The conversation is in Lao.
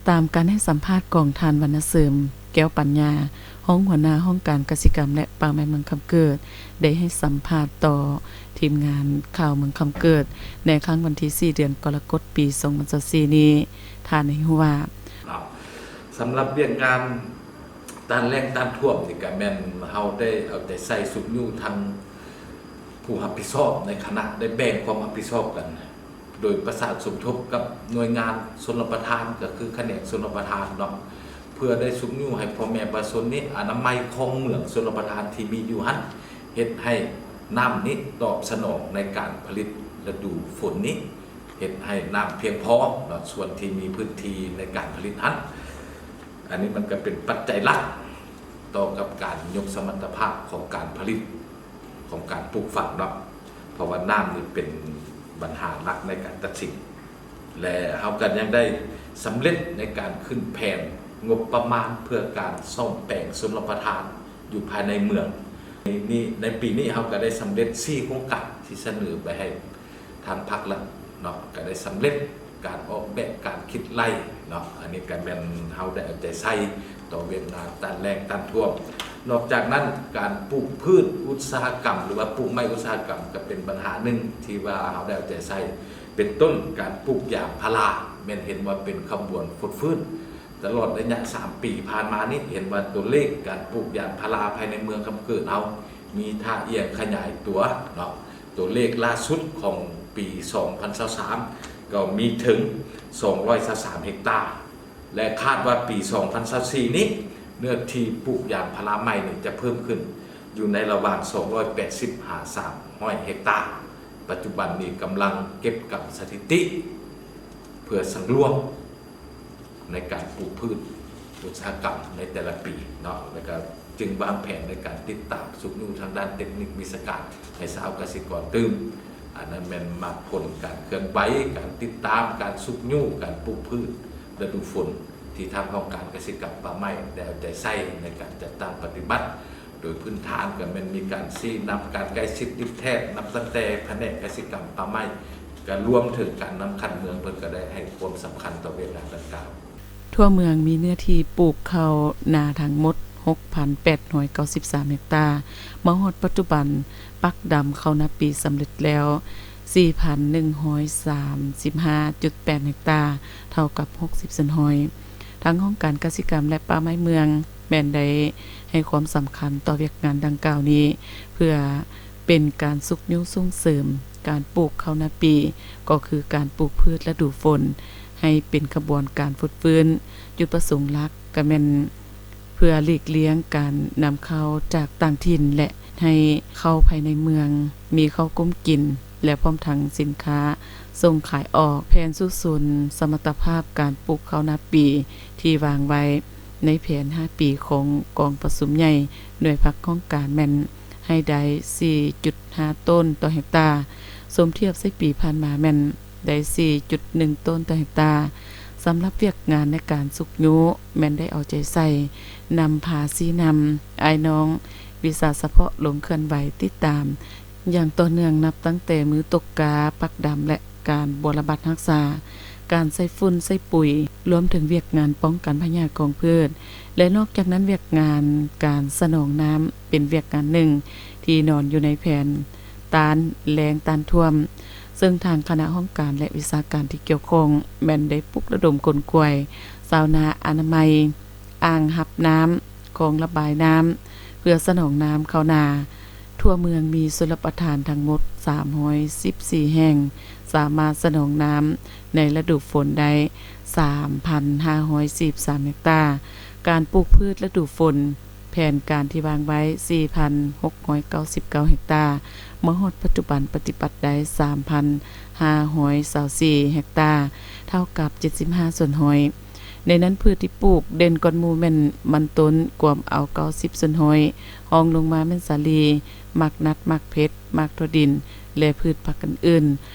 ຕາມການໃຫ້ສຳພາດຂອງທ່ານ ວັນນະເສີມ ແກ້ວປັນຍາ ຮອງຫົວໜ້າຫ້ອງການກະສິກຳ ແລະ ປ່າໄມ້ເມືອງຄຳເກີດ ໄດ້ໃຫ້ສຳພາດຕໍ່ທີມງານຂ່າວເມືອງຄຳເກີດ ໃນຄ່ຳວັນທີສີ່ ເດືອນກໍລະກົດ ປີສອງພັນຊາວສີ່ນີ້ ທ່ານໃຫ້ຮູ້ວ່າ ເນາະ ສຳລັບວຽກງານຕ້ານແລ້ງຕ້ານຖ້ວມນີ້ ກະແມ່ນເຮົາໄດ້ເອົາໃຈໃສ່ຊຸກຍູ້ທັງຜູ້ຮັບຜິດຊອບໃນຄະນະ ໄດ້ແບ່ງຄວາມຮັບຜິດຊອບກັນ ໂດຍປະສານສົມທົບກັບໜ່ວຍງານຊົນລະປະທານ ກະຄືຂະແໜງຊົນລະປະທານເນາະ ເພື່ອໄດ້ຊຸກຍູ້ໃຫ້ພໍ່ແມ່ປະຊາຊົນນີ້ ອະນາໄມຄອງເມືອງຊົນລະປະທານທີ່ມີຢູ່ຫັ້ນ ເຮັດໃຫ້ນ້ຳນີ້ຕອບສະໜອງໃນການຜະລິດລະດູຝົນນີ້ ເຮັດໃຫ້ນ້ຳພຽງພໍເນາະ ສ່ວນທີ່ມີພື້ນທີ່ໃນການຜະລິດຫັ້ນ ອັນນີ້ມັນກະເປັນປັດໄຈຫຼັກຕໍ່ກັບການຍົກສະມັດຕະພາບຂອງການຜະລິດ ຂອງການປູກຝັງເນາະ ເພາະວ່ານ້ຳນີ້ເປັນບັນຫາຫຼັກໃນການຕັດສິນ ແລະ ເຮົາກະຍັງໄດ້ສຳເລັດໃນການຂຶ້ນແຜນງົບປະມານເພື່ອການສ້ອມແປງຊົນລະປະທານຢູ່ພາຍໃນເມືອງ ໃນ ໃນປີນີ້ເຮົາກະໄດ້ສຳເລັດສີ່ໂຄງການທີ່ສະເໜີໄປໃຫ້ ທາງພາກລັດເນາະ ກະໄດ້ສຳເລັດການອອກແບບການຄິດໄລ່ເນາະ ອັນນີ້ກະແມ່ນເຮົາໄດ້ເອົາໃຈໃສ່ຕໍ່ວຽກງານຕ້ານແລ້ງຕ້ານຖ້ວມ. ນອກຈາກນັ້ນ ການປູກພືດອຸດສາຫະກຳ ຫຼືວ່າປູກໄມ້ອຸດສາຫະກຳ ກະເປັນບັນຫາໜຶ່ງທີ່ວ່າເຮົາໄດ້ເອົາໃຈໃສ່ ເປັນຕົ້ນການປູກຢາງພາລາ ແມ່ນເຫັນວ່າເປັນຂະບວນຟົດຟື້ນ ຕະຫຼອດໄລຍະສາມປີຜ່ານມານີ້ ເຫັນວ່າຕົວເລກການປູກຢາງພາລາພາຍໃນເມືອງຄຳເກີດເຮົາ ມີທ່າອ່ຽງຂະຫຍາຍຕົວເນາະ ຕົວເລກລ່າສຸດຂອງປີສອງພັນຊາວສາມ ກໍມີເຖິງສອງຮ້ອຍຊາວສາມເຮັກຕາ ແລະ ຄາດວ່າປີສອງພັນຊາວສີ່ນີ້ ເນື້ອທີ່ປູກຢາງພາລາໃໝ່ນີ້ຈະເພີ່ມຂຶ້ນຢູ່ໃນລະຫວ່າງສອງຮ້ອຍແປດສິບຫາສາມຮ້ອຍເຮັກຕາ. ປັດຈຸບັນນີ້ກຳລັງເກັບກຳສະຖິຕິ ເພື່ອສັງລວມ ໃນການປູກພືດອຸດສາຫະກຳໃນແຕ່ລະປີເນາະ ແລ້ວກະຈຶ່ງວາງແຜນໃນການຕິດຕາມຊຸກຍູ້ທາງດ້ານເຕັກນິກວິຊາການໃຫ້ຊາວກະສິກອນຕື່ມ. ອັນນັ້ນແມ່ນໝາກຜົນການເຄື່ອນໄຫວ ການຕິດຕາມ ການຊຸກຍູ້ ການປູກພືດລະດູຝົນ ທີ່ທາງຫ້ອງການກະສິກຳປ່າໄມ້ໄດ້ເອົາໃຈໃສ່ໃນການຈັດຕັ້ງປະຕິບັດ. ໂດຍພື້ນຖານກະແມ່ນມີການຊີ້ນຳການໃກ້ຊິດຕິດແທດ ນັບຕັ້ງແຕ່ພະແນກກະສິກຳປ່າໄມ້ ກະລວມເຖິງການນຳຂັ້ນເມືອງ ເພິ່ນກະໄດ້ໃຫ້ຄວາມສຳຄັນຕໍ່ວຽກງານດັ່ງກ່າວ. ທົ່ວເມືອງມີເນື້ອທີ່ປູກເຂົ້ານາທັງໝົດຫົກພັນແປດຮ້ອຍເກົ້າສິບສາມເຮັກຕາ, ມາຮອດປັດຈຸບັນ ປັກດຳເຂົ້ານາປີສຳເລັດແລ້ວສີ່ພັນໜຶ່ງຮ້ອຍສາມສິບຫ້າຈຸດແປດເຮັກຕາ, ເທົ່າກັບຫົກສິບສ່ວນຮ້ອຍ. ທາງຫ້ອງການກະສິກຳ ແລະ ປ່າໄມ້ເມືອງ ແມ່ນໄດ້ໃຫ້ຄວາມສຳຄັນຕໍ່ວຽກງານດັ່ງກ່າວນີ້ ເພື່ອເປັນການຊຸກຍູ້ສົ່ງເສີມການປູກເຂົ້ານາປີ ກໍຄືການປູກພືດລະດູຝົນ ໃຫ້ເປັນຂະບວນການຟົດຟື້ນ. ຈຸດປະສົງຫຼັກກະແມ່ນເພື່ອຫຼີກລ່ຽງການນຳເຂົ້າຈາກຕ່າງຖິ່ນ ແລະ ໃຫ້ເຂົ້າພາຍໃນເມືອງມີເຂົ້າກົ້ມກິນ ແລະ ພ້ອມທັງສິນຄ້າສົ່ງຂາຍອອກ. ແຜນສູ້ຊົນສະມັດຕະພາບການປູກເຂົ້ານາປີທີ່ວາງໄວ້ໃນແຜນຫ້າປີຂອງກອງປະຊຸມໃຫຍ່ໜ່ວຍພັກຫ້ອງການແມ່ນໃຫ້ໄດ້ສີ່ຈຸດຫ້າໂຕນຕໍ່ເຮັກຕາ, ສົມທຽບໃສ່ປີຜ່ານມາແມ່ນໄດ້ສີ່ຈຸດໜຶ່ງໂຕນຕໍ່ເຮັກຕາ. ສຳລັບວຽກງານໃນການຊຸກຍູ້ແມ່ນໄດ້ເອົາໃຈໃສ່ນຳພາຊີ້ນຳອ້າຍນ້ອງວິຊາສະເພາະລົງເຄື່ອນໄຫວຕິດຕາມ ຢ່າງຕໍ່ເນື່ອງ ນັບຕັ້ງແຕ່ມື້ຕົກກາ, ປັກດຳ ແລະ ການບົວລະບັດຮັກສາ, ການໃສ່ຝຸ່ນໃສ່ປຸຍ, ລວມເຖິງວຽກງານປ້ອງກັນພະຍາດຂອງພືດ ແລະ ນອກຈາກນັ້ນ ວຽກງານການສະໜອງນ້ຳເປັນວຽກງານໜຶ່ງທີ່ນອນຢູ່ໃນແຜນຕ້ານແລ້ງຕ້ານຖ້ວມ, ເຊິ່ງທາງຄະນະຫ້ອງການ ແລະ ວິຊາການທີ່ກ່ຽວຂ້ອງ ແມ່ນໄດ້ປຸກລະດົມຂົນຂວາຍຊາວນາອະນາໄມ ອ່າງຮັບນ້ຳ, ຄອງລະບາຍນ້ຳ ເພື່ອສະໜອງນ້ຳເຂົ້ານາ. ທົ່ວເມືອງມີຊົນລະປະທານທັງໝົດສາມຮ້ອຍສິບສີ່ແຫ່ງ, ສາມາດສະໜອງນ້ຳໃນລະດູຝົນໄດ້ສາມພັນຫ້າຮ້ອຍສີ່ສິບສາມເຮັກຕາ. ການປູກພືດລະດູຝົນ, ແຜນການທີ່ວາງໄວ້ສີ່ພັນຫົກຮ້ອຍເກົ້າສິບເກົ້າເຮັກຕາ, ມາຮອດປັດຈຸບັນປະຕິບັດໄດ້ສາມພັນຫ້າຮ້ອຍຊາວສີ່ເຮັກຕາ, ເທົ່າກັບເຈັດສິບຫ້າສ່ວນຮ້ອຍ. ໃນນັ້ນພືດທີ່ປູກເດັ່ນກ່ອນໝູ່ແມ່ນມັນຕົ້ນ ກວມເອົາເກົ້າສິບສ່ວນຮ້ອຍ, ຮອງລົງມາແມ່ນສາລີ, ໝາກນັດ, ໝາກເພັດ, ໝາກຖົ່ວດິນ ແລະ ພືດຜັກອື່ນໆ.